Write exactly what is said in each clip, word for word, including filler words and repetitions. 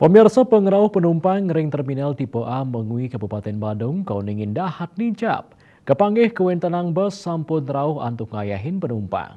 Pemirsa, pengerauh penumpang ring Terminal Tipe A Mengwi Kabupaten Badung kauningin dahat nincap. Kapanggih kawentenan bus sampun rauh antuk ngayahin penumpang.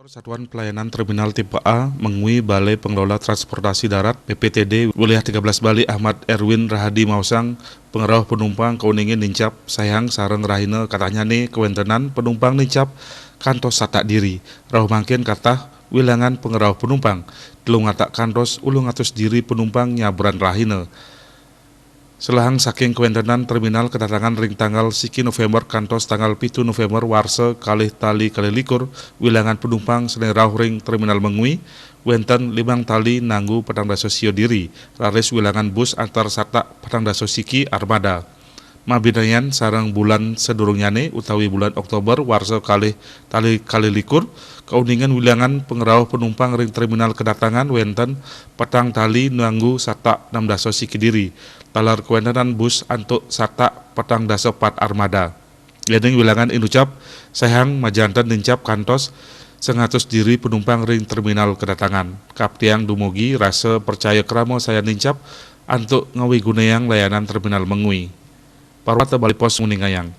Satuan Pelayanan Terminal Tipe A Mengwi Balai Pengelola Transportasi Darat B P T D wilayah tiga belas Bali Ahmad Erwin Rahadi maosang, pengerauh penumpang kauningin nincap sayang sareng rahina katahnyane kawentenan penumpang nincap kantos satak diri. Rauh mangkin katah wilangan pengerauh penumpang, telung atak kantos ulung atus diri penumpang nyabran rahina. Selahang saking kawentenan terminal kedatangan ring tanggal siki November kantos tanggal pitu November warsa kalih tali kalih likur, wilangan penumpang sane rauh ring Terminal Mengwi wenten limang tali nanggu petang dasa sia diri, raris wilangan bus antar satak petang dasa siki armada. Mabinayan sareng bulan sadurungnyane utawi bulan Oktober warsa kalih tali kalih likur, kauningan wilangan pengrauh penumpang ring terminal kedatangan wenten petang tali nanggu satak enam dasa siki diri, taler kawentenan bus antuk satak petang dasa pat armada. Yening wilangan inucap, sehang majanten nincap kantos sangatus diri penumpang ring terminal kedatangan. Kaptiang dumugi rasa percaya krama sayan nincap antuk ngawigunayang layanan terminal Mengwi. Parwata Bali Post nguningayang.